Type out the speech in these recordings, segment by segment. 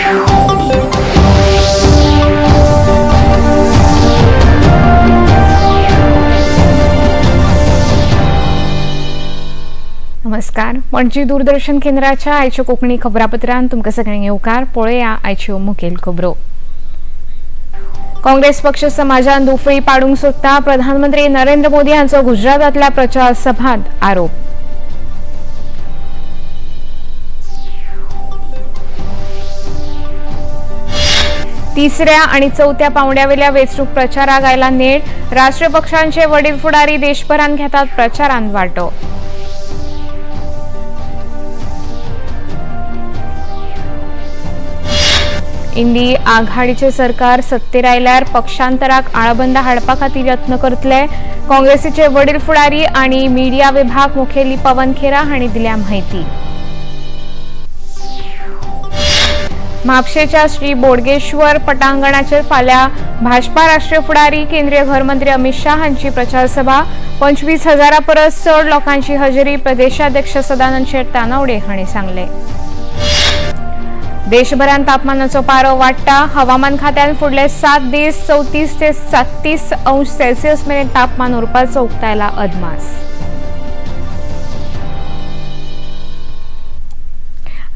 नमस्कार, पणजी दूरदर्शन केंद्राच्या आयच्या कोंकणी खबरापत्रांत तुमकां सगळ्यांक येवकार. पळोवया आयच्यो मुखेल खबरो. काँग्रेस पक्ष समाजान दुफळी पाडूंक सोदता, प्रधानमंत्री नरेंद्र मोदी हांचो गुजरातांतल्या प्रचार सभांत आरोप. तिसऱ्या आणि चौथ्या पावंड्यावेल्या वेंचणूक प्रचाराक आयला नेट. राष्ट्रीय पक्षांचे वडील फुडारी देशभरांत घेतात प्रचारांत वांटो. इंडी आघाडीचे सरकार सत्तेर आयल्यार पक्षांतराक आळाबंदा हाडपा खातीर यत्न करतले, काँग्रेसीचे वडील फुडारी आणि मीडिया विभाग मुखेली पवन खेरा हांणी दिल्या माहिती. म्हापशेच्या श्री बोडगेश्वर पटांगणाचेर फाल्यां भाजपा राष्ट्रीय फुडारी केंद्रीय घरमंत्री अमित शाह हांची प्रचार सभा. 25,000 परस चड लोकांची हजेरी, प्रदेशाध्यक्ष सदानंद शेट तानावडे हांणी सांगलें. देशभरांत तापमानाचो पारो वाडटा. हवामान खात्यान फुडले 7 दीस 34 ते 37 अंश सेल्सियस मेरेन तापमान उरपाचो उक्तायला अदमास.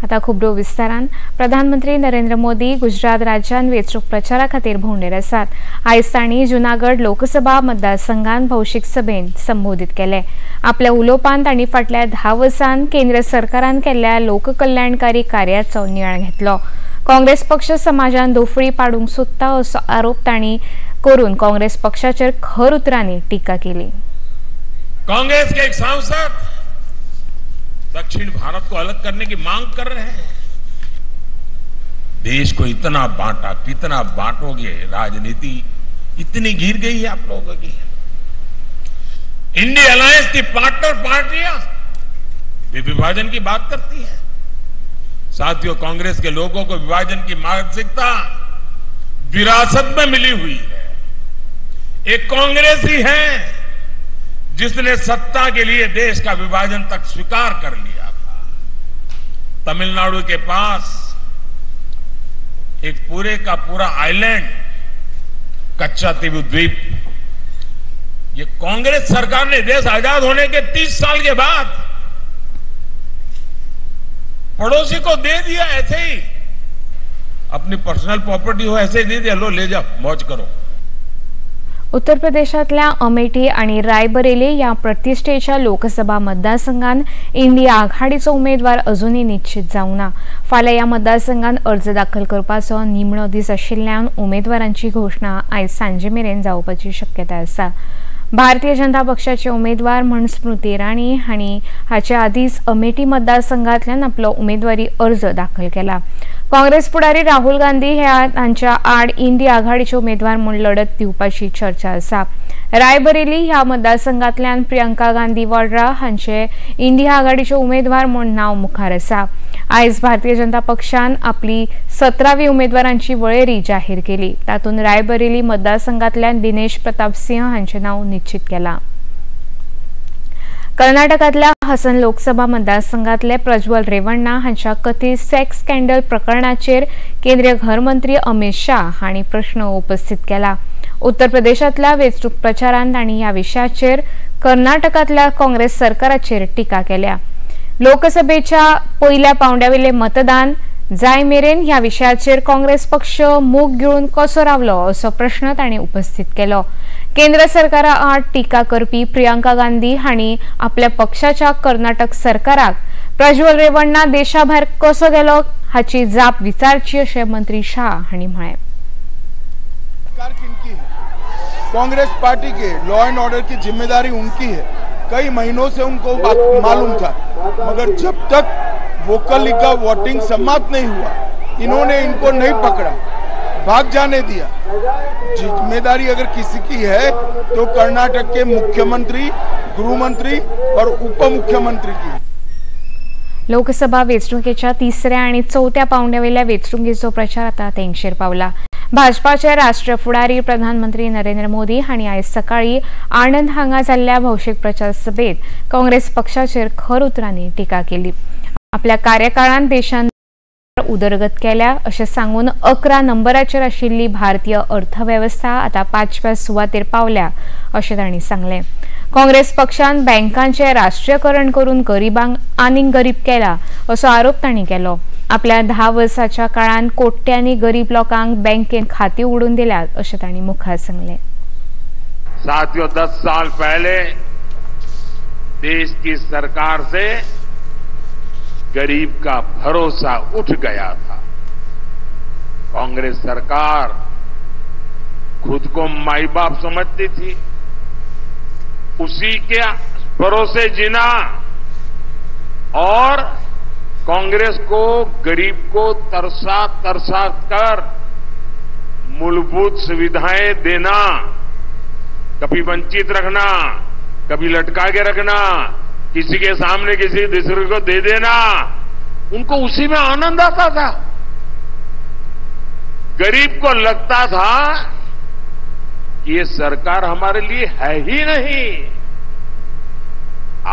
आता खबरो विस्तारान. प्रधानमंत्री नरेंद्र मोदी गुजरात राज्यांत वेंचणूक प्रचारा खातीर भोंवडेर आसात. आयज तांणी जुनागड लोकसभा मतदारसंघात भौशीक सभेंत संबोधीत केले. आपल्या उलोवपांत तांणी फाटल्या 10 वर्सांत केंद्र सरकारान केल्ल्या लोककल्याणकारी कार्याचो नियाळ घेतलो. काँग्रेस पक्ष समाजान दोफळी पाडूंक सोदता असो आरोप तांणी करून काँग्रेस पक्षाचेर खर उतरांनी टिका केली. काँग्रेस के एक सांसद दक्षिण भारत को अलग करने की मांग कर रहे हैं. देश को इतना बांटा, कितना बांटोगे? राजनीति इतनी गिर गई है आप लोगों की. इंडिया अलायंस की पार्टनर पार्टियां वे विभाजन की बात करती है. साथियों, कांग्रेस के लोगों को विभाजन की मानसिकता विरासत में मिली हुई है. एक कांग्रेस ही है जिसने सत्ता के लिए देश का विभाजन तक स्वीकार कर लिया था. तमिलनाडु के पास एक पूरे का पूरा आइलैंड, कच्चातीवु द्वीप, ये कांग्रेस सरकार ने देश आजाद होने के 30 साल के बाद पड़ोसी को दे दिया. ऐसे ही अपनी पर्सनल प्रॉपर्टी हो ऐसे ही दे दिया, लो ले जाओ मौज करो. उत्तर प्रदेशातल्या अमेठी आणि रायबरेली या प्रतिष्ठेच्या लोकसभा मतदारसंघात इंडिया आघाडीचो उमेदवार अजूनही निश्चित जावंक ना. फाल्यां ह्या मतदारसंघात अर्ज दाखल करपाचो निमणो दीस आशिल्ल्यान उमेदवारांची घोशणा आयज सांजे मेरेन जावपाची शक्यताय आसा. भारतीय जनता पक्षाचे उमेदवार म्हण स्मृती इराणी हांणी हाचे आदींच अमेठी मतदारसंघांतल्यान आपलो उमेदवारी अर्ज दाखल केला. काँग्रेस फुडारी राहुल गांधी हे हांच्या आड इंडिया आघाडीचे उमेदवार म्हूण लढत दिवपाची चर्चा आसा. रायबरेली ह्या मतदारसंघांतल्यान प्रियंका गांधी वड्रा हांचे इंडिया आघाडीचे उमेदवार म्हूण नांव मुखार आसा. आयज भारतीय जनता पक्षान आपली 17वी उमेदवारांची वळेरी जाहीर केली. तातूंत रायबरेली मतदारसंघांतल्यान दिनेश प्रताप सिंह हांचें नांव निश्चित केलां. कर्नाटकांतल्या हसन लोकसभा मतदारसंघातले प्रज्वल रेवण्णा हांच्या कथीत सेक्स स्कँडल प्रकरणाचेर केंद्रीय घरमंत्री अमित शाह हांणी प्रश्न उपस्थित केला. उत्तर प्रदेशांतल्या वेंचणूक प्रचारांत तांणी ह्या विशयाचेर कर्नाटकांतल्या काँग्रेस सरकाराचेर टिका केल्या. लोकसभेच्या पयल्या पावंड्यावेले मतदान जाय मेरेन ह्या विशयाचेर काँग्रेस पक्ष मूग गिळून कसो रावलो असो प्रश्न तांणी उपस्थित केलो. केंद्र सरकारा आड टिका करपी प्रियंका गांधी हांणी आपल्या पक्षाच्या कर्नाटक सरकाराक प्रज्वल रेवण्णा देशाभायर कसो गेलो हाची जाप विचारची अशें मंत्री शाह हांणी म्हळें. Congress party K law and order की जिम्मेदारी उनकी है. कई महीनों से उनको मालूम था, मगर जब तक वोकलिगा वोटिंग समाप्त नहीं हुआ इन्होंने इनको नहीं पकड़ा, भाग जाने दिया. जिम्मेदारी अगर किसी की है तो कर्नाटक के मुख्यमंत्री, गृहमंत्री और उप मुख्यमंत्री की. लोकसभा वेंचणुकेच्या तिसऱ्या आणि चौथ्या पावंड्यावेल्या वेंचणुकेचो प्रचार आता तेंगशेर पावला. भाजपाचे राष्ट्रीय फुडारी प्रधानमंत्री नरेंद्र मोदी हांणी आयज सकाळी आणंद हांगा जाल्ल्या भौशीक प्रचार सभेत काँग्रेस पक्षाचेर खर उतरांनी टिका केली. आपल्या कार्यकाळांत देशान उदरगत केल्या अशें सांगून 11 नंबराचेर आशिल्ली भारतीय अर्थवेवस्था आतां 5व्या सुवातेर पावल्या अशें तांणी सांगलें। काँग्रेस पक्षान बँकांचें राष्ट्रीयकरण करून गरिबांक आनीक गरीब केला असो आरोप तांणी केलो। आपल्या 10 वर्सांच्या काळांत कोट्यांनी गरीब लोकांक बँकेन खाती उडून दिल्यात अशें तांणी मुखार सांगलें। साथियों, 10 साल पहले देश की सरकार से गरीब का भरोसा उठ गया था। कांग्रेस सरकार खुद को माई बाप समझती थी, उसी के भरोसे जीना और कांग्रेस को गरीब को तरसा तरसा कर मूलभूत सुविधाएं देना, कभी वंचित रखना, कभी लटका के रखना, किसी के सामने किसी दूसरे को दे देना, उनको उसी में आनंद आता था। गरीब को लगता था कि ये सरकार हमारे लिए है ही नहीं।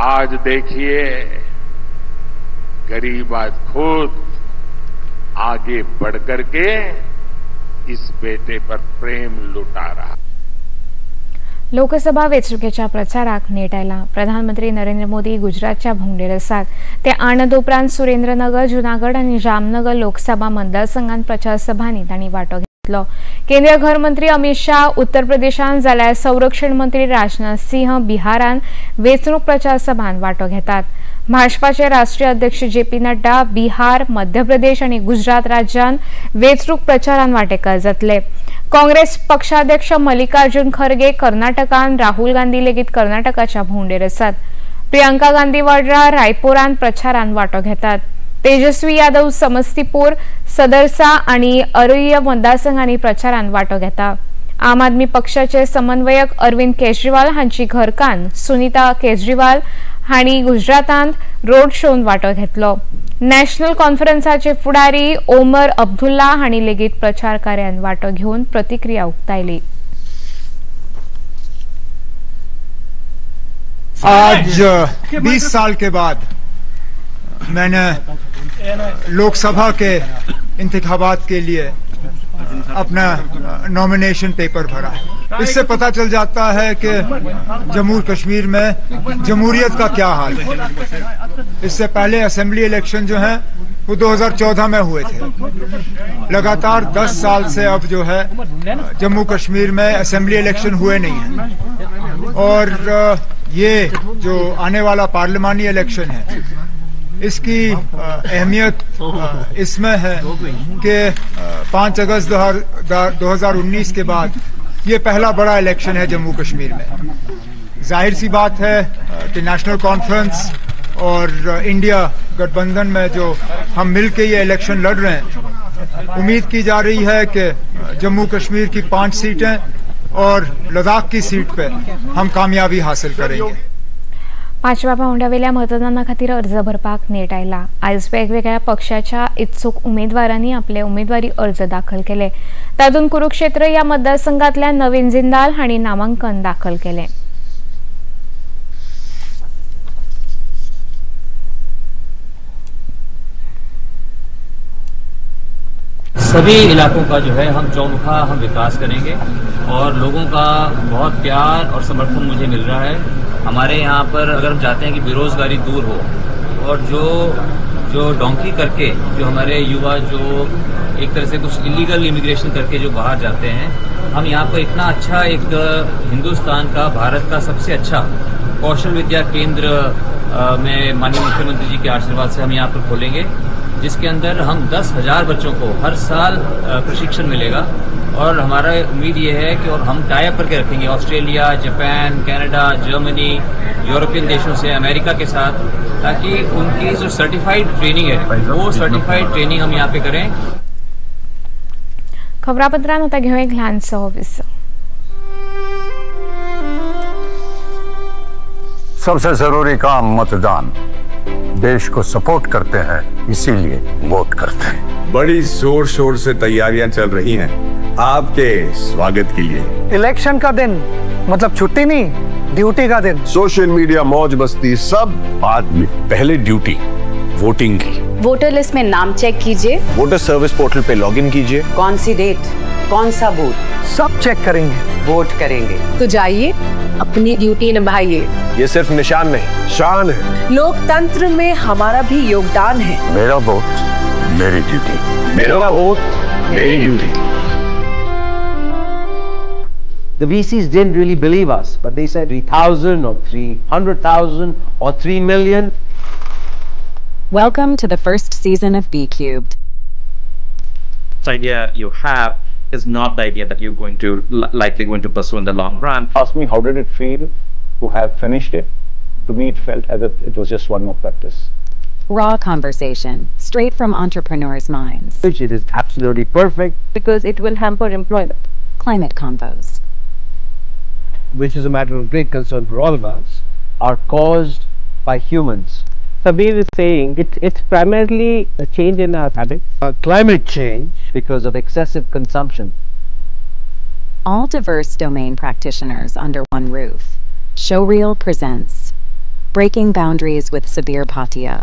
आज देखिए, गरीब आज खुद आगे बढ़ करके इस बेटे पर प्रेम लुटा रहा। लोकसभा वेंचणुकेच्या प्रचाराक नेट आयला। प्रधानमंत्री नरेंद्र मोदी गुजरातच्या भोंवडेर आसात। ते आणंद उपरांत सुरेंद्रनगर, जुनागड आनी जामनगर लोकसभा मतदारसंघात प्रचार सभांनी तांणी वांटो घेतलो। केंद्रीय घर मंत्री अमित शाह उत्तर प्रदेशांत जाल्यार संरक्षण मंत्री राजनाथ सिंह बिहारांत वेंचणूक प्रचार सभांत वांटो घेतात। भाजपाचे राष्ट्रीय अध्यक्ष जे पी नड्डा बिहार, मध्य प्रदेश आनी गुजरात राज्यांत वेंचणूक प्रचारांत वांटेकार जातले। काँग्रेस पक्षाध्यक्ष मल्लिकार्जुन खरगे कर्नाटकान, राहुल गांधी लेगीत कर्नाटकाच्या भोंवडेर आसात। प्रियंका गांधी वाड्रा रायपुरांत प्रचारांत वांटो घेतात। तेजस्वी यादव समस्तीपूर, सदरसा आनी अररिया मतदारसंघांनी प्रचारांत वांटो घेता। आम आदमी पक्षाचे समन्वयक अरविंद केजरीवाल हांची घरकान्न सुनीता केजरीवाल हांणी गुजरातांत रोड शोन वांटो घेतलो। नॅशनल कॉन्फरन्साचे फुडारी ओमर अब्दुल्ला हांणी लेगीत प्रचार कार्यान वांटो घेवन प्रतिक्रिया उक्तायली। आज 20 साल के बाद मैंने लोकसभा के इंतखाबात के लिए अपना नॉमिनेशन पेपर भरा है। इससे पता चल जाता है कि जम्मू कश्मीर में जमहूरियत का क्या हाल है। इससे पहले असेंबली इलेक्शन जो हैं वो 2014 में हुए थे। लगातार 10 साल से अब जो है जम्मू कश्मीर में असेंबली इलेक्शन हुए नहीं हैं और ये जो आने वाला पार्लिमानी इलेक्शन है इसकी अहमियत इसमें है कि 5 अगस्त 2019 के बाद ये पहला बड़ा इलेक्शन है जम्मू कश्मीर में। जाहिर सी बात है कि नेशनल कॉन्फ्रेंस और इंडिया गठबंधन में जो हम मिल के ये इलेक्शन लड़ रहे हैं, उम्मीद की जा रही है कि जम्मू कश्मीर की 5 सीटें और लद्दाख की सीट पे हम कामयाबी हासिल करेंगे। 5व्या पावंड्यावेल्या मतदाना खातीर अर्ज भरपाक नेट आयला। आयज वेगवेगळ्या पक्षाच्या इत्सूक उमेदवारांनी आपले उमेदवारी अर्ज दाखल केले। तातूंत कुरुक्षेत्र ह्या मतदारसंघातल्या नवीन जिंदाल हांणी नामांकन दाखल केलें। सभी इलाकों का जो है हम चौमुखा हम विकास करेंगे और लोगों का बहुत प्यार और समर्थन मुझे मिल रहा है। हमारे यहाँ पर अगर हम चाहते हैं कि बेरोज़गारी दूर हो और जो जो डोंकी करके जो हमारे युवा जो एक तरह से कुछ इलीगल इमिग्रेशन करके जो बाहर जाते हैं, हम यहाँ पर इतना अच्छा एक हिंदुस्तान का, भारत का सबसे अच्छा कौशल विद्या केंद्र में माननीय मुख्यमंत्री जी के आशीर्वाद से हम यहाँ पर खोलेंगे, जिसके अंदर हम 10,000 बच्चों को हर साल प्रशिक्षण मिलेगा। और हमारा उम्मीद ये है कि और हम टाई अप करके रखेंगे Australia, Japan, Canada, Germany, European देशों से, अमेरिका के साथ, ताकि उनकी जो सर्टिफाइड ट्रेनिंग है वो सर्टिफाइड ट्रेनिंग हम यहाँ पे करें। खबरापत्रांत आतां घेवया एक ल्हानसो विसव। सबसे जरूरी काम मतदान। देश को सपोर्ट करते हैं, इसीलिए वोट करते हैं। बड़ी जोर शोर से तैयारियां चल रही हैं आपके स्वागत के लिए। इलेक्शन का दिन मतलब छुट्टी नहीं, ड्यूटी का दिन। सोशल मीडिया, मौज मस्ती सब बाद में, पहले ड्यूटी। वोटिंग की। वोटर लिस्ट में नाम चेक कीजिए, water service portal pay login कीजिए, कौन सी डेट, कौन सा बूथ, सब चेक करेंगे, वोट करेंगे। तो जाइए, अपनी ड्यूटी निभाइए। ये सिर्फ निशान नहीं, शान है। लोकतंत्र में हमारा भी योगदान है। मेरा वोट मेरी ड्यूटी, मेरा वोट मेरी duty. The VCs didn't really believe us, but they said 3,000 or 300,000 or 3 million. Welcome to the first season of BCubed. The idea you have is not the idea that you're going to likely going to pursue in the long run. Ask me, how did it feel to have finished it? To me, it felt as if it was just one more practice. Raw conversation, straight from entrepreneurs' minds. Which it is absolutely perfect. Because it will hamper employment. Climate convos, which is a matter of great concern for all of us, are caused by humans. Sabir is saying it's primarily a change in our habits. Climate change because of excessive consumption. All diverse domain practitioners under one roof. Showreel presents Breaking Boundaries with Sabir Bhatia.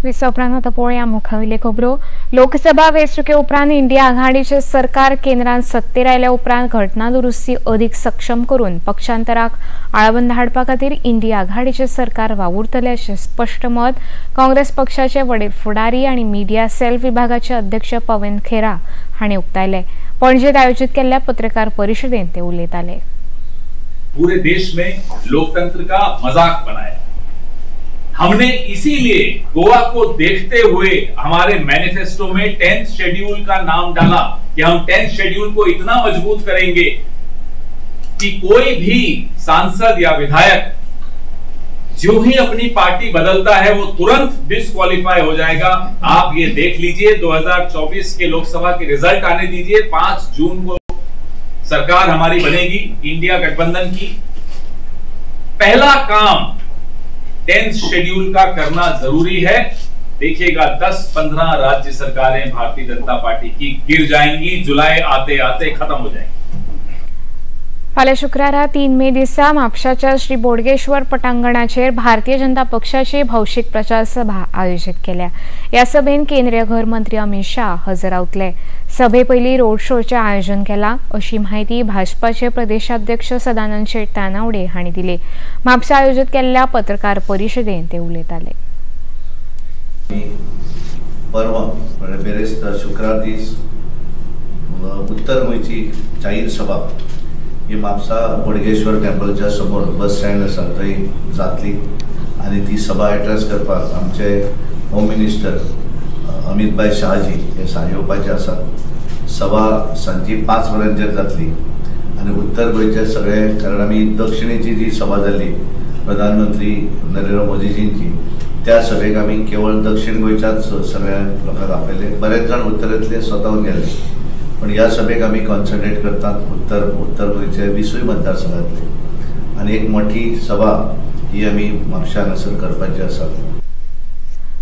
विसा उपरांत आतां पळोवया मुखावयल्यो खबरो. लोकसभा वेंचणुके उपरांत India आघाडीचे सरकार केंद्रांत सत्तेर आयल्या उपरांत घटना दुरुस्ती अदीक सक्षम करून पक्षांतराक आळाबंद हाडपा खातीर इंडिया आघाडीचे सरकार वावुरतले अशें स्पश्ट मत काँग्रेस पक्षाचे वडील फुडारी आनी मिडिया सेल विभागाचे अध्यक्ष पवन खेरा हांणी उक्तायलें. पणजेंत आयोजीत केल्ल्या पत्रकार परिशदेंत ते उलयताले. पूरे देश में लोकतंत्र का मजाक बनाया हमने, इसीलिए गोवा को देखते हुए हमारे मैनिफेस्टो में 10th schedule का नाम डाला कि हम 10th schedule को इतना मजबूत करेंगे कि कोई भी सांसद या विधायक जो ही अपनी पार्टी बदलता है वो तुरंत डिस्क्वालीफाई हो जाएगा। आप ये देख लीजिए, 2024 के लोकसभा के रिजल्ट आने दीजिए। 5 जून को सरकार हमारी बनेगी इंडिया गठबंधन की। पहला काम 10th schedule का करना जरूरी है। देखिएगा 10-15 राज्य सरकारें भारतीय जनता पार्टी की गिर जाएंगी, जुलाई आते आते खत्म हो जाएंगी। फाल्यां शुक्रारा 3 मे दिसा म्हापशाच्या श्री बोडगेश्वर पटांगणाचेर भारतीय जनता पक्षाची भौशीक प्रचार सभा आयोजीत केल्या. ह्या सभेन केंद्रीय घर मंत्री अमित शाह हजर रावतले. सभे पयलीं रोड शोचें आयोजन केलां अशी म्हायती भाजपाचे प्रदेशाध्यक्ष सदानंद शेट तानावडे हांणी दिली. म्हापसा आयोजीत केल्ल्या पत्रकार परिशदेंत ते उलयताले. परवा म्हळ्यार बेरेस्तार शुक्रार दीस उत्तर गोंयची जाहीर सभा ही म्हापसा बोडगेश्वर टेम्पलच्या समोर बस स्टँड आसा थंय जातली आनी ती सभा एड्रेस करपाक आमचे होम मिनिस्टर अमितभाई शहाजी हे येवपाचे आसात. सभा सांजची 5 वरांचेर जातली आनी उत्तर गोंयचे सगळे, कारण आमी दक्षिणेची जी सभा जाल्ली प्रधानमंत्री नरेंद्र मोदीजींची, त्या सभेक आमी केवळ दक्षिण गोंयच्याच सगळ्या लोकांक आपयले. बरेच जाण उत्तरेंतले स्वताहून गेले, पण ह्या सभेक आमी कॉन्सन्ट्रेट करतात उत्तर गोंयचे 20 मतदारसंघातले आनी एक मोठी सभा ही आमी म्हापशा हांगासर करपाची आसा.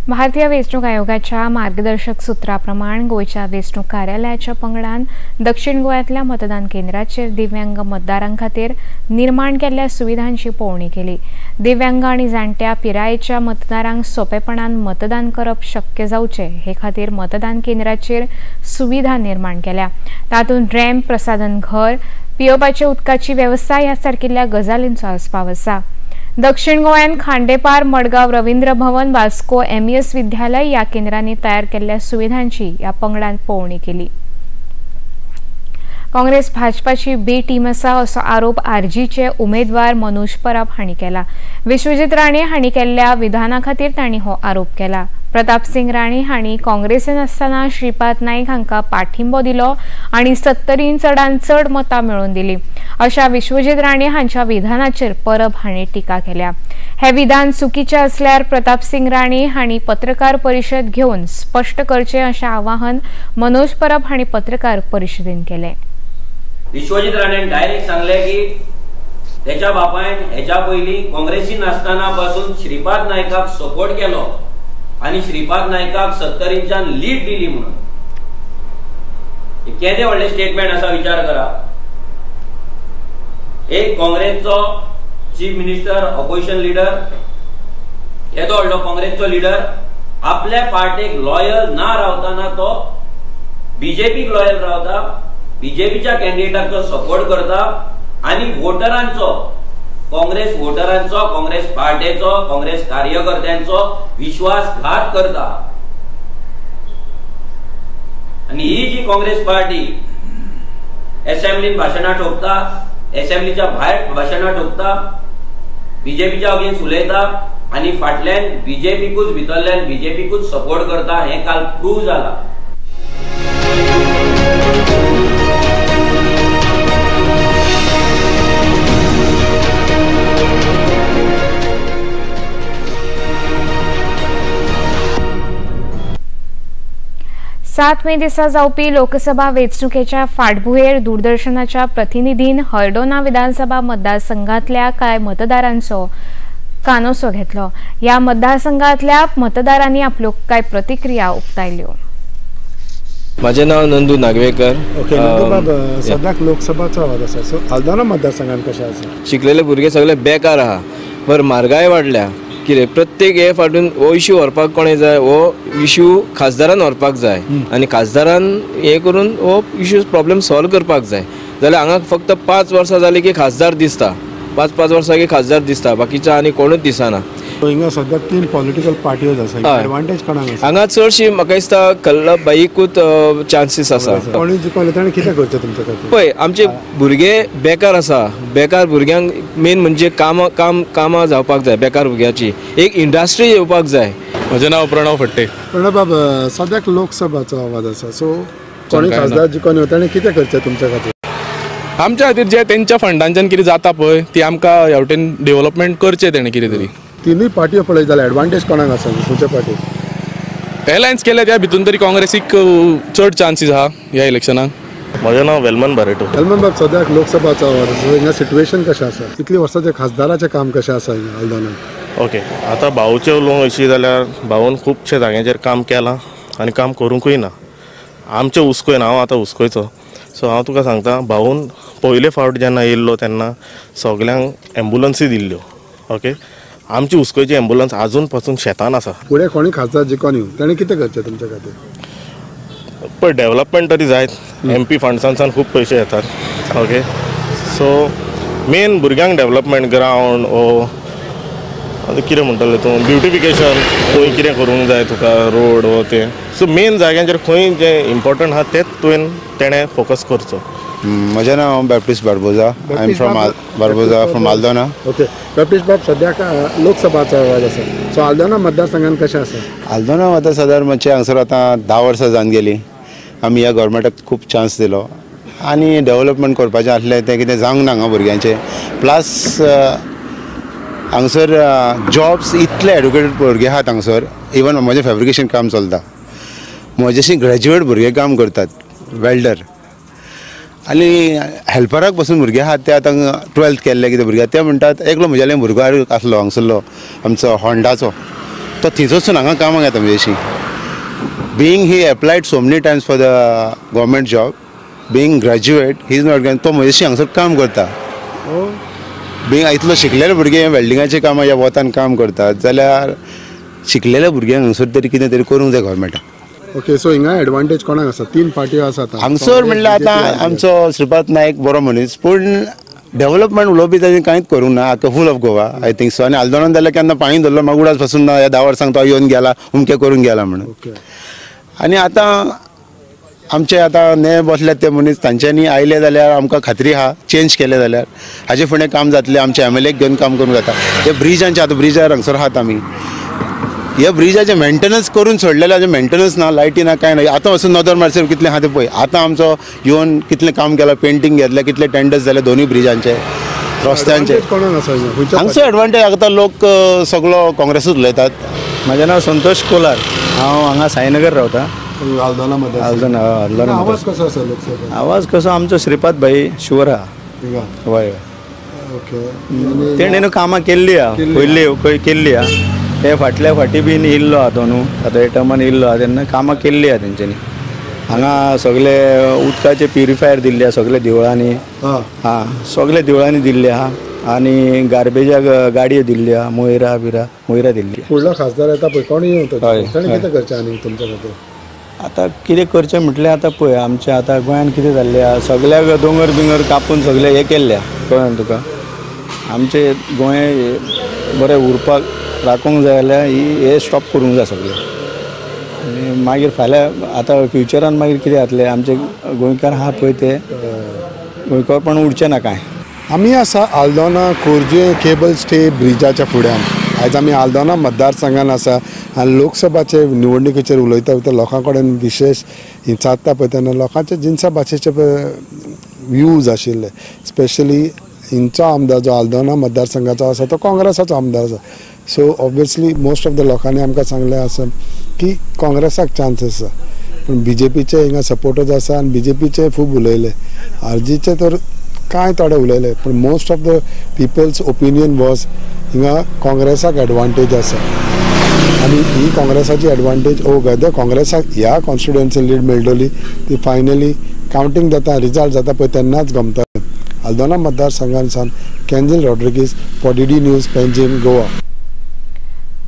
भारतीय वेंचणूक आयोगाच्या मार्गदर्शक सूत्राप्रमाण गोंयच्या वेंचणूक कार्यालयाच्या पंगडान दक्षिण गोंयांतल्या मतदान केंद्राचेर दिव्यांग मतदारां खातीर निर्माण केल्ल्या सुविधांची पळोवणी केली. दिव्यांग आनी जाणट्या पिरायेच्या मतदारांक सोंपेपणान मतदान करप शक्य जावचें हे खातीर मतदान केंद्राचेर सुविधा निर्माण केल्या. तातूंत रॅम्प, प्रसाधन घर, पियोवपाच्या उदकाची वेवस्था ह्या सारकिल्ल्या गजालींचो आस्पाव आसा. दक्षिण गोंयांत खांडेपार, मडगांव रवींद्र भवन, वास्को एमईएस विद्यालय ह्या केंद्रांनी तयार केल्ल्या सुविधांची ह्या पंगडान पळोवणी केली. काँग्रेस भाजपाची बी टीम आसा असो आरोप आरजीचे उमेदवार मनोज परब हांणी केला. विश्वजीत राणे हांणी केल्ल्या विधाना खातीर तांणी हो आरोप केला. प्रताप सिंग राणे हांणी काँग्रेसीन आसतना श्रीपाद नायक हांकां पाठिंबो दिलो आनी 70 चडांत चड मतां मेळोवन दिली अशा विश्वजीत राणे हांच्या विधानाचेर परब हांणी टिका केल्या. हे विधान चुकीचें आसल्यार प्रताप सिंग राणे हांणी पत्रकार परिशद घेवन स्पश्ट करचें अशें आवाहन मनोज परब हांणी पत्रकार परिशदेन केलें. विश्वजीत राणेन डायरेक्ट सांगलें की तेच्या बापायन हेच्या पयलीं काँग्रेसीन आसतना पासून श्रीपाद नायकाक सपोर्ट केलो आनी श्रीपाद नायकाक 70 इंचान लीड दिली म्हणून. केदें व्हडलें स्टेटमेंट आसा, विचार करा. एक काँग्रेसचो चीफ मिनिस्टर, ऑपोजिशन लिडर येदो व्हडलो काँग्रेसचो लिडर आपल्या पार्टीक लॉयल ना रावताना तो बीजेपीक लॉयल रावता, बीजेपीच्या कॅन्डिडेटाक तो सपोर्ट करता आनी वोटरांचो, काँग्रेस वोटरांचो, काँग्रेस पार्टेचो, काँग्रेस कार्यकर्त्यांचो विश्वासघात करता। आनी ही जी काँग्रेस पार्टी असेंब्लीन भाशणां ठोकता, असेंब्लीच्या भायर भाशणां ठोकता, बीजेपीच्या अगेन्स्ट उलयता आनी फाटल्यान बीजेपीकूच, भितरल्यान बीजेपीकूच सपोर्ट करता, हें काल प्रूव जाला। सात मे दिसा जावपी लोकसभा वेंचणुकेच्या फाटभुंयेर दूरदर्शनाच्या प्रतिनिधीन हर्डोना विधानसभा मतदारसंघातल्या कांय मतदारांचो कानोसो घेतलो। ह्या मतदारसंघातल्या मतदारांनी आपल्यो कांय प्रतिक्रिया उक्तायल्यो। माझे नाव नंदू नागवेकर। ओके नंदू, सद्याक लोकसभाचो आवाज आसा, सो आल्दोना मतदारसंघान कशें आसा? शिकलेले भुरगे सगळे बेकार आहा, बरं म्हारगाय वाडल्या, कितें प्रत्येक हे फाटून हो इश्यू व्हरपाक कोणें जाय, हो इश्यू खासदारान व्हरपाक जाय आनी खासदारान हें करून हो इश्यू प्रॉब्लेम सॉल्व करपाक जाय। जाल्यार हांगा फक्त 5 वर्सां जालीं की खासदार दिसता, 5-5 वर्सां की खासदार दिसता, बाकीच्या आनी कोणूच दिसना। हिंगा सद्याक 3 पॉलिटिकल पार्ट्यो आसा, एडवांटेज कोणाक आसा? हांगा चडशी म्हाका दिसता कल्लबाईकूच चान्सीस आसा। कोणी जिखले ताणें कितें करचें तुमच्या खातीर? पळय आमचे भुरगे बेकार आसा, बेकार भुरग्यांक मेन म्हणजे कामां जावपाक जाय, बेकार भुरग्याची एक इंडस्ट्री येवपाक जाय। म्हजें नांव प्रणव फट्टे। प्रणव बाब, सद्याक लोकसभाचो आवाज आसा, सो कोणी खासदार जिखून ताणें कितें करचें तुमच्या खातीर? आमच्या खातीर जे तेंच्या फंडांच्यान कितें जाता पळय ती आमकां ह्या वटेन डेव्हलपमेंट करचें तेणें कितें तरी। तिनूय पार्ट्यो पळयत जाल्यार एडवांटेज कोणाक आसा खंयच्या पार्टीक? एलायन्स केल्या त्या भितून तरी काँग्रेसीक चड चान्सीस आहा ह्या इलेक्शनाक। म्हजें नांव वेलमन बारेटो। वेलमन बाब, सद्याक लोकसभाचो आवाज आसा, हिंगा सिट्युएशन कशें आसा? इतली वर्सां खासदाराचें काम कशें आसा हिंगा आल्दोनान? ओके, आतां भाऊचें उलोवंक अशी जाल्यार भाऊन खुबशे जाग्यांचेर काम केलां आनी काम करूंकूय ना। आमचें हुस्कोय ना, हांव आतां हुस्कोयचो। सो हांव तुका सांगता, भाऊन पयले फावट जेन्ना येयल्लो तेन्ना सगल्यांक एम्बुलन्सी दिल्ल्यो। ओके, आमची हुस्कोयची एम्बुलन्स आजून पासून शेतान आसा। फुडें कोणी खासदार जिखून येवं ताणें कितें करचें तुमच्या खातीर? पळय डेव्हलपमेंट तरी जायत, एम पी फंड्सांसान खूब पयशे येतात। ओके, सो मेन भुरग्यांक डेव्हलपमेंट, ग्रावंड ओ आतां कितें म्हणटलें तूं, ब्युटिफिकेशन खंय कितें करूंक जाय तुका, रोड हो तें, सो मेन जाग्यांचेर खंय जें इम्पोर्टंट आहा तेंच तुवें तेणें फोकस करचो। म्हजें नांव Baptist Barbosa. I am from Barbosa, from Aldona. Okay Baptist बाब, सद्याक लोकसभाचो आवाज आसा, सो आल्दोना मतदारसंघान कशें आसा? आल्दोना मतदारसंघान म्हणजे हांगसर आतां 10 वर्सां जावन गेलीं, आमी ह्या गव्हर्मेंटाक खूब चान्स दिलो आनी डेव्हलपमेंट करपाचें आसलें तें कितें जावंक ना हांगा भुरग्यांचें। प्लस हांगसर जॉब्स इतले एडुकेटेड भुरगे आहात हांगसर, इवन म्हजें फेब्रिकेशन काम चलता, म्हजेशी ग्रॅज्युएट भुरगे काम करतात, वेल्डर आनी हेल्पराक पसून भुरगे आहात ते आतां 12th केल्ले कितें भुरगे, ते म्हणटात एकलो म्हज्याले भुरगो आसलो हांगसरलो आमचो होंडाचो, तो थंयसरसून हांगा कामाक येता म्हजेशी। Being he applied so many times for the government job, being graduate he is not, तो म्हजेशी हांगसर काम करता। बीइंग इतलो शिकलेले भुरगे वेल्डिंगाचें काम ह्या वतान काम करतात जाल्यार शिकलेल्या भुरग्यांक हांगसर तरी कितें तरी करूंक जाय गव्हर्मेंटाक। ओके, सो हिंगा एडवांटेज कोणाक आसा? 3 पार्ट्यो आसात हांगसर म्हणल्यार आतां आमचो श्रीपाद नायक बरो मनीस, पूण डेव्हलपमेंट उलोवपी ताणें कांयच करूंक ना। Full of Goa I think so. आनी आल्दोनान जाल्यार केन्ना पांय धरलो म्हाका उडास पासून ना, ह्या 10 वर्सांक तो येवन गेला अमकें करूंक गेला म्हणून। आनी आतां आमचे आतां ने बसल्यात ते मनीस तांच्यांनी आयले जाल्यार आमकां खात्री आहा चेंज केले जाल्यार हाजे फुडें काम जातलें। आमचे एम एल एक घेवन काम करूंक जाता। हे ब्रिजांचे आतां ब्रिजार हांगसर आहात आमी, ह्या ब्रिजाचें मेंटेनन्स करून सोडलेलें, हाजें मेंटेनन्स ना, लायटी ना, कांय ना। आतां वचून नदर मारसर कितलें आहा तें पळय। आतां आमचो येवन कितलें काम केलां, पेंटींग घेतलें, कितले टेंडर्स जाले दोनूय ब्रिजांचे, रस्त्यांचे। हांगसो एडवांटेज आतां लोक सगळो काँग्रेसूच उलयतात। म्हजें नांव संतोष कोलार, हांव हांगा साईनगर रावता, आल्दोना मध्ये। आल्दोना आल्दोना आवाज कसो आसा लोकसभा? आवाज कसो आमचो श्रीपाद भाई शुवर आहा। हय, ओके। तेणें न्हू कामां केल्ली आहा, पयलीं केल्ली आहा, ते फाटल्या फाटी बीन येयल्लो आहा तो न्हू, आतां हे टर्मान येयल्लो आहा तेन्ना कामां केल्ली आहा तेंच्यांनी। हांगा सगळे उदकाचे प्युरिफायर दिल्ले आहा सगळे देवळांनी, हां सगळे देवळांनी दिल्ले आहा। आनी गार्बेजाक गाडयो दिल्ली आहा, मोयरा बिरा मोयरा दिल्ली. फुडलो खासदार येता पळय कोण येवं तो, ताणें कितें करचें आनी तुमच्या खातीर? आतां कितें करचें म्हटल्यार आतां पळय आमचें आतां गोंयांत कितें जाल्लें आहा, सगळ्याक दोंगर बिंगर कापून सगळें हें केल्लें आहा, कळ्ळें तुका. आमचें गोंय बरें उरपाक राखूंक जाय जाल्यार ही हे स्टॉप करूंक जाय सगळें. आनी मागीर फाल्यां आतां फ्युचरान मागीर कितें जातलें, आमचे गोंयकार आहा पळय ते गोंयकारपण उरचें ना कांय. आमी आसा आल्दोना खोर्जे केबल स्टे ब्रिजाच्या फुड्यान. आयज आमी आल्दोना मतदारसंघान आसा आनी लोकसभाचे निवडणुकेचेर उलयता उलयता लोकां कडेन विशेश विचारता पळय तेन्ना लोकांचे जिनसा भाशेचे व्यूज आशिल्ले. स्पेशली हिंचो आमदार जो आल्दोना मतदारसंघाचो आसा तो काँग्रेसाचो आमदार आसा. So obviously most of the लोकांनी आमकां सांगलें आसा की काँग्रेसाक चान्स आसा, पूण बी जे पीचे हिंगा सपोर्टर्स आसा आनी बी जे पीचे खूब उलयले, आरजीचे तर कांय थोडे उलयले, पूण most of the people's opinion was हिंगा काँग्रेसाक एडवांटेज आसा. आनी ही काँग्रेसाची एडवांटेज ओ वेदर काँग्रेसाक ह्या कॉन्स्टिट्युएन्सी लीड मेळटली ती फायनली कावंटींग जाता, रिजल्ट जाता पळय तेन्नाच गमता. आल्दोना मतदारसंघान सावन Kenzil Rodrigues for DD news, Panjim, Goa.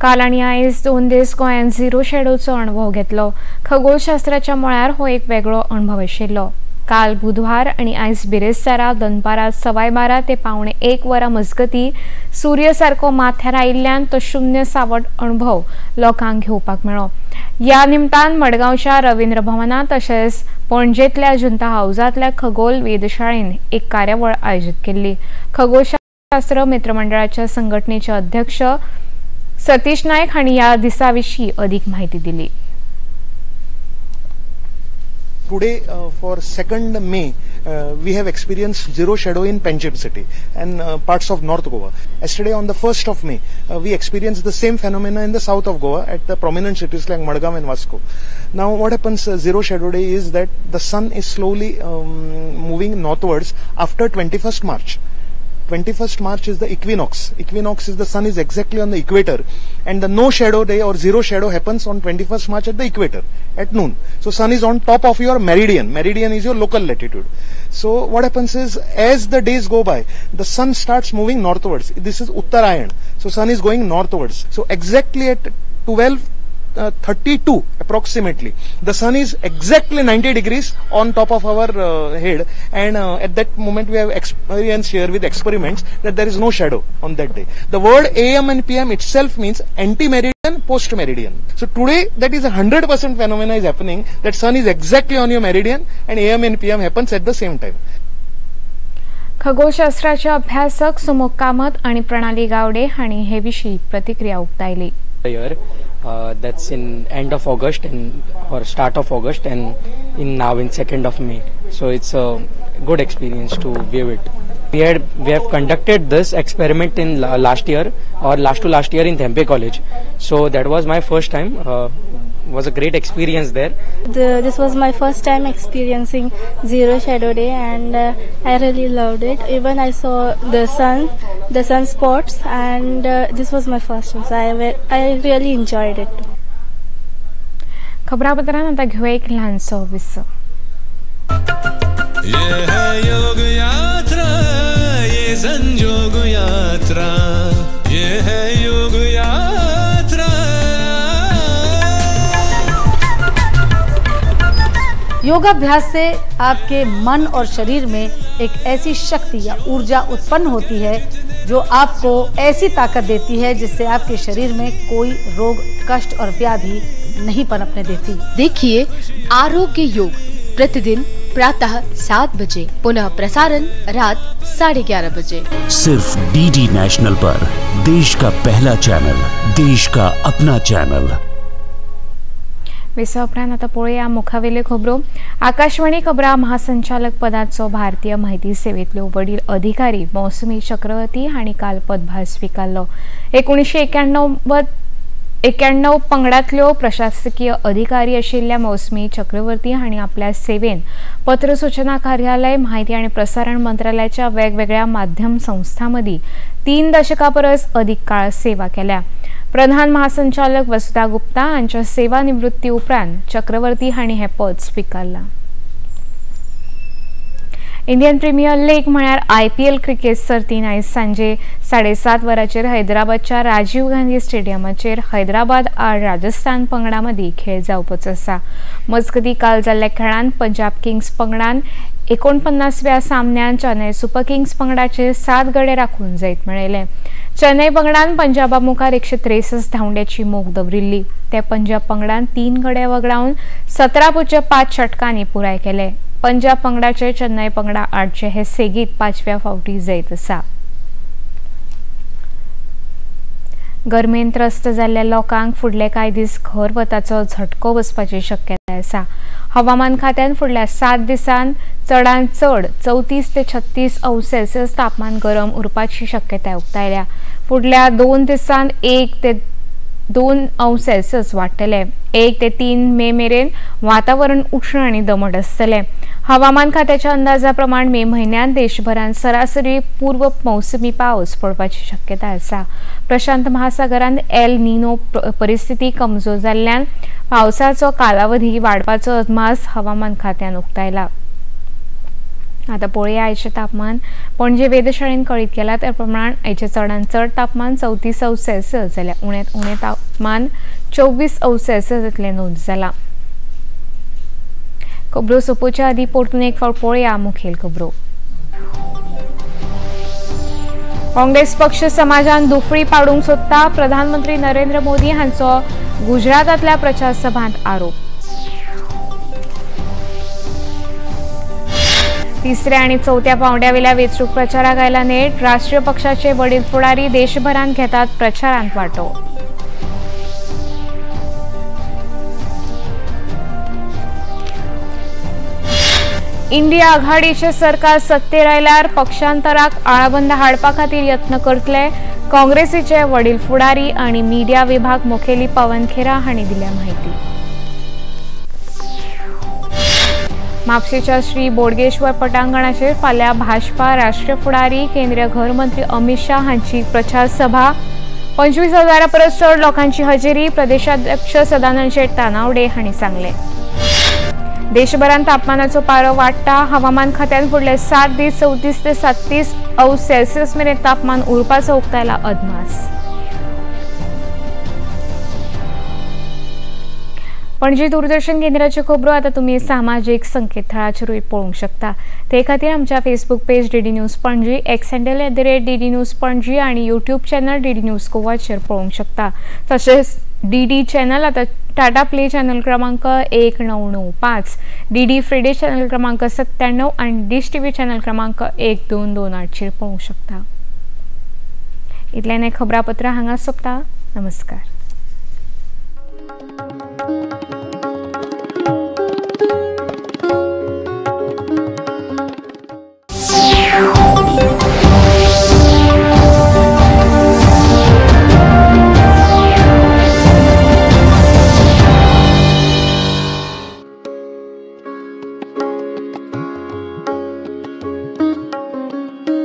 काल आनी आयज 2 दीस गोंयांत झिरो शॅडोचो अणभव घेतलो. खगोलशास्त्राच्या मळार हो एक वेगळो अणभव आशिल्लो. काल बुधवार आनी आयज बिरेस्तारा दनपारां 12:15 ते 12:45 वरां मजगती सूर्य सारको माथ्यार आयिल्ल्यान तो शून्य सावट अणभव लोकांक घेवपाक मेळ्ळो. ह्या निमतान मडगांवच्या रवींद्र भवनांत तशेंच पणजेंतल्या जुंता हावजांतल्या खगोल वेधशाळेन एक कार्यावळ आयोजीत केल्ली. खगोलशास्त्र मित्रमंडळाच्या संघटनेचे अध्यक्ष सतीश नायक हांणी ह्या दिसा विशीं अदीक म्हायती दिली. Today for 2nd May we have experienced zero shadow in Panjim city and parts of North Goa. Yesterday on the 1st of May we experienced the same phenomena in the south of Goa at the prominent cities like Madgaon and Vasco. Now what happens zero shadow day is that the sun is slowly moving northwards after 21st March. 21st March is the equinox. Equinox is the sun is exactly on the equator, and the no shadow day or zero shadow happens on 21st March at the equator at noon. So sun is on top of your meridian. Meridian is your local latitude. So what happens is, as the days go by, the sun starts moving northwards. This is Uttarayan. So sun is going northwards. So exactly at 12:32 approximately, the sun is exactly 90 degrees on top of our head, and at that moment we have experienced here with experiments that there is no shadow on that day. The word AM and PM itself means anti-meridian, post-meridian. So today that is 100% phenomena is happening, that sun is exactly on your meridian and AM and PM happens at the same time. खगोलशास्त्राचे अभ्यासक सुमुख कामत आणि प्रणाली गावडे हांणी हे विशीं प्रतिक्रिया उक्तायली. Year, that's in end of August and or start of August, and in now in 2nd of May. So it's a good experience to view it. We have conducted this experiment in last year or last to last year in Dhempe College. So that was my first time. Was a great experience there. This was my first time experiencing zero shadow day, and I really loved it. Even I saw the sun spots, and this was my first time, so I really enjoyed it. खबरापत्रांत आता घेऊया एक ल्हानसो विसव. ये है योग यात्रा, ये संजोग यात्रा, ये है योग यात्रा. योगाभ्यास से आपके मन और शरीर में एक ऐसी शक्ति या ऊर्जा उत्पन्न होती है जो आपको ऐसी ताकत देती है जिससे आपके शरीर में कोई रोग, कष्ट और व्याधि नहीं पनपने देती। देखिए आरोग्य योग प्रतिदिन प्रातः 7 बजे, पुनः प्रसारण रात 11:30 बजे, सिर्फ डीडी नेशनल पर। देश का पहला चैनल, देश का अपना चैनल। विसवा उपरांत आतां पळोवया मुखावेल्यो खबरो। आकाशवाणी खबरां महासंचालक पदाचो भारतीय माहिती सेवेंतल्यो वडील अधिकारी मौसमी चक्रवर्ती हांणी काल पदभार स्विकारलो। 1991 पंगडांतल्यो प्रशासकीय अधिकारी आशिल्ल्या मौसमी चक्रवर्ती हांणी आपल्या सेवेन पत्र सूचना कार्यालय, माहिती आनी प्रसारण मंत्रालयाच्या वेगवेगळ्या माध्यम संस्थां मदीं 3 दशकां परस अदीक काळ सेवा केल्या। प्रधान महासंचालक वसुधा गुप्ता हांच्या सेवा निवृत्ती उपरांत चक्रवर्ती हांणी हें पद स्विकारलां। इंडियन प्रिमियर लीग म्हळ्यार IPL cricket सर्तीन आयज सांजे 7:30 वरांचेर हैदराबादच्या राजीव गांधी स्टेडियमाचेर हैदराबाद आड राजस्थान पंगडा मदीं खेळ जावपाचो आसा. मजगतीं काल जाल्ल्या खेळांत पंजाब किंग्स पंगडान 49व्या सामन्यान चेन्नय सुपर किंग्स पंगडाचेर 7 गडे राखून जैत मेळयलें. चेन्नय पंगडान पंजाबा मुखार 163 धांवड्याची मोख दवरिल्ली. ते पंजाब पंगडान 3 गडे वगडावन 17.5 षटकांनी पुराय केले. पंजाब पंगडाचे चेन्नय पंगडा आडचे हे सेगीत 5व्या फावटी जैत आसा. गरमेन त्रस्त जाल्ल्या लोकांक फुडले कांय दीस खर वताचो झटको बसपाची शक्यताय आसा. हवामान खात्यान फुडल्या 7 दिसांत चडांत चड 34 ते 36 अंश सेल्सियस तापमान गरम उरपाची शक्यताय उक्तायल्या. फुडल्या 2 दिसांत 1 ते 2 अंश सेल्सियस वाडटले. 1 ते 3 मे मेरेन वातावरण उष्ण आनी दमट आसतलें. हवामान खात्याच्या अंदाजा प्रमाण मे म्हयन्यांत देशभरांत सरासरी पूर्व मौसमी पावस पडपाची शक्यता आसा. प्रशांत महासागरांत एल निनो परिस्थिती कमजोर जाल्ल्यान पावसाचो कालावधी वाडपाचो अदमास हवामान खात्यान उक्तायला. आता पळोवया आयचें तापमान. पणजे वेधशाळेन कळीत केलां त्या प्रमाण आयचें चडांत चड तापमान 34 अंश सेल्सियस जाल्यार उण्यांत उणें तापमान 24 अंश सेल्सियस इतलें नोंद जालां. खबरो सोंपोवच्या आदीं परतून एक फावट पळोवया मुखेल खबरो. काँग्रेस पक्ष समाजान दुफळी पाडूंक सोदता, प्रधानमंत्री नरेंद्र मोदी हांचो गुजरातांतल्या प्रचार सभांत आरोप. तिसऱ्या आनी चवथ्या पावंड्यावेल्या वेंचणूक प्रचाराक आयला नेट. राष्ट्रीय पक्षाचे वडील फुडारी देशभरांत घेतात प्रचारांत वांटो. इंडिया आघाडीचे सरकार सत्तेर आयल्यार पक्षांतराक आळाबंद हाडपा खातीर यत्न करतले, काँग्रेसीचे वडील फुडारी आनी मिडिया विभाग मुखेली पवन खेरा हांणी दिल्या म्हायती. म्हापशेच्या श्री बोडगेश्वर पटांगणाचेर फाल्यां भाजपा राष्ट्रीय फुडारी केंद्रीय घरमंत्री अमित शाह हांची प्रचार सभा. 25,000 परस चड लोकांची हजेरी, प्रदेशाध्यक्ष सदानंद शेट तानावडे हांणी सांगलें. देशभरांत तापमानाचो पारो वाडटा. हवामान खात्यान फुडले 7 दीस 34 ते 37 अंश सेल्सियस मेरेन तापमान उरपाचो उक्तायला अदमास. पणजी दूरदर्शन केंद्राच्यो खबरो आतां तुमी सामाजीक संकेतथळाचेरूय पळोवंक शकता. ते खातीर आमच्या Facebook page DD news Panaji, X handle @DD news Panaji आनी यूट्यूब चॅनल DD news गोवाचेर पळोवंक शकता. तशेंच DD channel आतां टाटा प्ले चॅनल क्रमांक 1995, DD Friday channel क्रमांक 97 आनी डिश TV channel क्रमांक 1228चेर पळोवंक शकता. इतल्यान हें खबरापत्र हांगा सोंपता. नमस्कार.